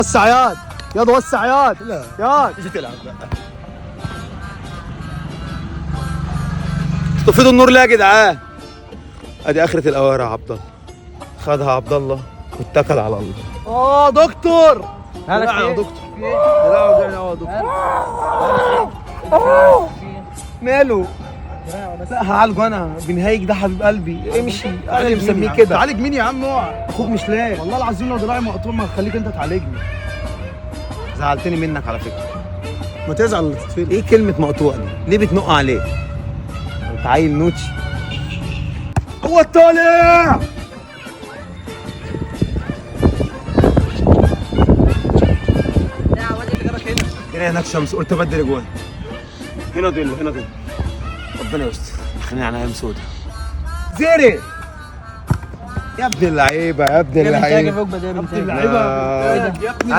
وسع ياد، ياض وسع ياد. لا ياد مش هتلعب بقى. طفيتوا النور ليه يا جدعان؟ ادي اخرة القوارع يا عبد الله. خدها عبد الله واتكل على الله. اه دكتور، مالك دراعي يا في إيه؟ دكتور، دراعي وجعني قوي يا دكتور. ماله؟ لا هعالجه انا، بنهايج ده حبيب قلبي. امشي، انا اللي مسميه كده. تعالج مين يا عم؟ اوعى، اخوك مش لاقي. والله العظيم لو دراعي مقطوع ما هخليك انت تعالجني. زعلتني منك على فكرة. ما تزعل ولا تتفلق. ايه كلمة مقطوع دي؟ ليه بتنق عليه؟ انت عيل نوتش. هو الطالع. هنا هناك شمس، قلت ابدل اجوان. هنا ضل، هنا ضل. ربنا يستر، خلينا على ايام سودا. زيري يا ابن اللعيبة، يا ابن اللعيبة. يا ابن اللعيبة يا ابني.